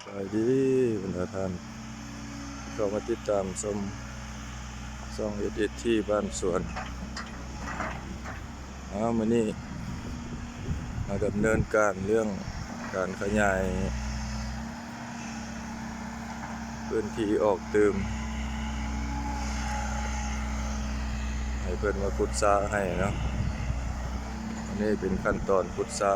ສະບາຍດີບັນດາທ່ານ ເຂົ້າມາຕິດຕາມຊົມຊ່ອງ ເອສເອສທີ ບ້ານສວນ. ອ້າວ ມື້ນີ້ມາດຳເນີນການເລື່ອງການຂະຫຍາຍ ພື້ນທີ່ອອກຕື່ມ ໃຫ້ເພິ່ນມາຂຸດສະໃຫ້ເນາະ. ອັນນີ້ເປັນຂັ້ນຕອນຂຸດສະ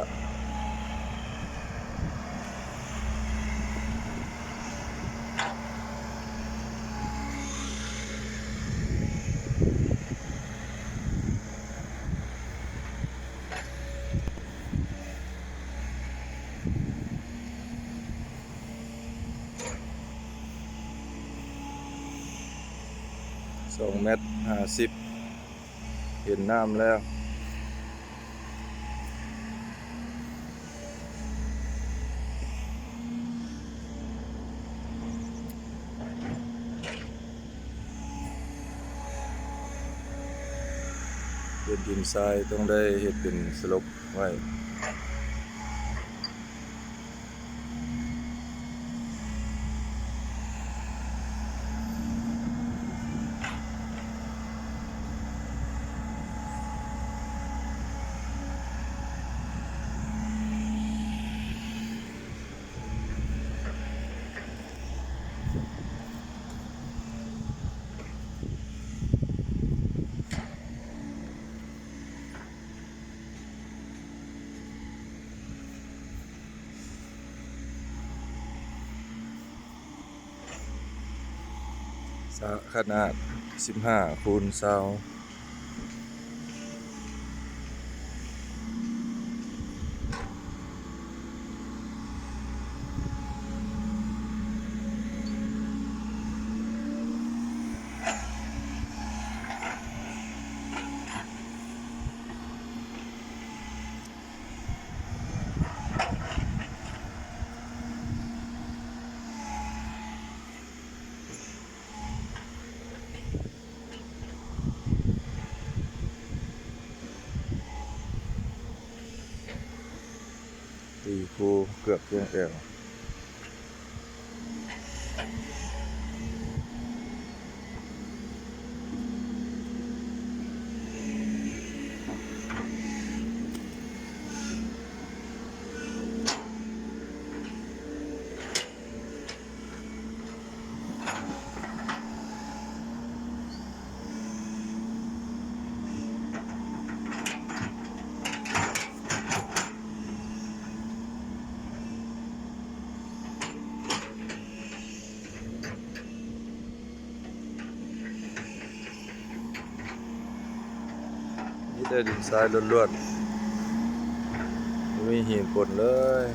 ສອງແມັດຫ້າສິບ ເຫັນນ້ຳແລ້ວ. ເປັນດິນຊາຍ ຕ້ອງໄດ້ເຮັດເປັນສະຫຼົບໄວ້. ສະຂະໜາດສິບຫ້າຄູນຊາວ. ຕີຄູ່ເກືອບພຽງແອວ. ມີແຕ່ດິນຊາຍລ້ວນໆ ບໍ່ມີຫີນປົນເລີຍ.